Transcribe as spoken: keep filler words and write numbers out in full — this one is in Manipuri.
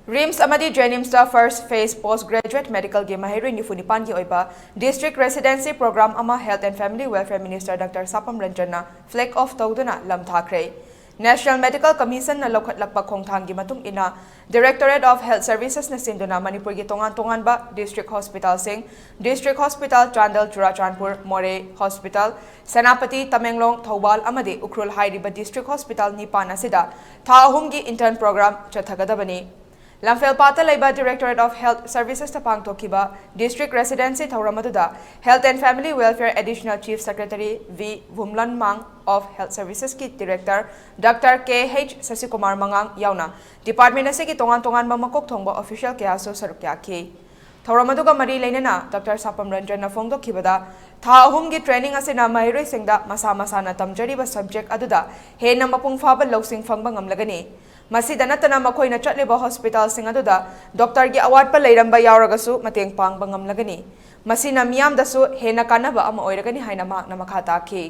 ꯔꯤꯝꯁ ꯑꯃꯗꯤ ꯖꯦꯅꯤꯝꯁꯇ first phase post graduate medicalꯒꯤ ꯃꯍꯩꯔꯣꯏ ꯅꯤꯐꯨ ꯅꯤꯄꯥꯟꯒꯤ ꯑꯣꯏꯕ district residency program ꯑꯃ Health and Family Welfare Minister Doctor ꯁꯥꯄꯝ ꯔꯟꯖꯟꯅ flag off ꯇꯧꯗꯨꯅ ꯂꯝ ꯊꯥꯈ꯭ꯔꯦ꯫ National Medical Commissionꯅ ꯂꯧꯈꯠꯂꯛꯄ ꯈꯣꯡꯊꯥꯡꯒꯤ ꯃꯇꯨꯡ ꯏꯟꯅ Directorate of Health Servicesꯅ ꯁꯤꯟꯗꯨꯅ ꯃꯅꯤꯄꯨꯔꯒꯤ ꯇꯣꯉꯥꯟ ꯇꯣꯉꯥꯟꯕ district hospitalꯁꯤꯡ, district hospital Chandel, Churachandpur, ꯃꯣꯔꯦ hospital, ꯁꯦꯅꯥꯄꯇꯤ, ꯇꯃꯦꯡꯂꯣꯡ, ꯊꯧꯕꯥꯜ ꯑꯃꯗꯤ ꯎꯈ꯭ꯔꯨꯜ ꯍꯥꯏꯔꯤꯕ district hospital ꯅꯤꯄꯥꯟ ꯑꯁꯤꯗ ꯊꯥ ꯑꯍꯨꯝꯒꯤ intern program ꯆꯠꯊꯒꯗꯕꯅꯤ꯫ ꯂꯝꯐꯦꯜꯄꯥꯠꯇ ꯂꯩꯕ Directorate of Health Servicesꯇ ꯄꯥꯡꯊꯣꯛꯈꯤꯕ district residency ꯊꯧꯔꯝ ꯑꯗꯨꯗ Health and Family Welfare Additional Chief Secretary V ꯚꯨꯝꯂꯟꯃꯥꯡ of Health Servicesꯀꯤ Director Doctor K H ꯁꯁꯤꯀꯨꯃꯥꯔ ꯃꯉꯥꯡ ꯌꯥꯎꯅ department ꯑꯁꯤꯒꯤ ꯇꯣꯉꯥꯟ ꯇꯣꯉꯥꯟꯕ ꯃꯀꯣꯛ ꯊꯣꯡꯕ official ꯀꯌꯥꯁꯨ ꯁꯔꯨꯛ ꯌꯥꯈꯤ꯫ ꯊꯧꯔꯝ ꯑꯗꯨꯒ ꯃꯔꯤ ꯂꯩꯅꯅ Doctor ꯁꯥꯄꯝ ꯔꯟꯖꯟꯅ ꯐꯣꯡꯗꯣꯛꯈꯤꯕꯗ, ꯊꯥ ꯑꯍꯨꯝꯒꯤ training ꯑꯁꯤꯅ ꯃꯍꯩꯔꯣꯏꯁꯤꯡꯗ ꯃꯁꯥ ꯃꯁꯥꯅ ꯇꯝꯖꯔꯤꯕ subject ꯑꯗꯨꯗ ꯍꯦꯟꯅ ꯃꯄꯨꯡ ꯐꯥꯕ ꯂꯧꯁꯤꯡ ꯐꯪꯕ ꯉꯝꯂꯒꯅꯤ꯫ ꯃꯁꯤꯗ ꯅꯠꯇꯅ ꯃꯈꯣꯏꯅ ꯆꯠꯂꯤꯕ hospitalꯁꯤꯡ ꯑꯗꯨꯗ doctorꯒꯤ ꯑꯋꯥꯠꯄ ꯂꯩꯔꯝꯕ ꯌꯥꯎꯔꯒꯁꯨ ꯃꯇꯦꯡ ꯄꯥꯡꯕ ꯉꯝꯂꯒꯅꯤ꯫ ꯃꯁꯤꯅ ꯃꯤꯌꯥꯝꯗꯁꯨ ꯍꯦꯟꯅ ꯀꯥꯟꯅꯕ ꯑꯃ ꯑꯣꯏꯔꯒꯅꯤ ꯍꯥꯏꯅ ꯃꯍꯥꯛꯅ ꯃꯈꯥ ꯇꯥꯈꯤ꯫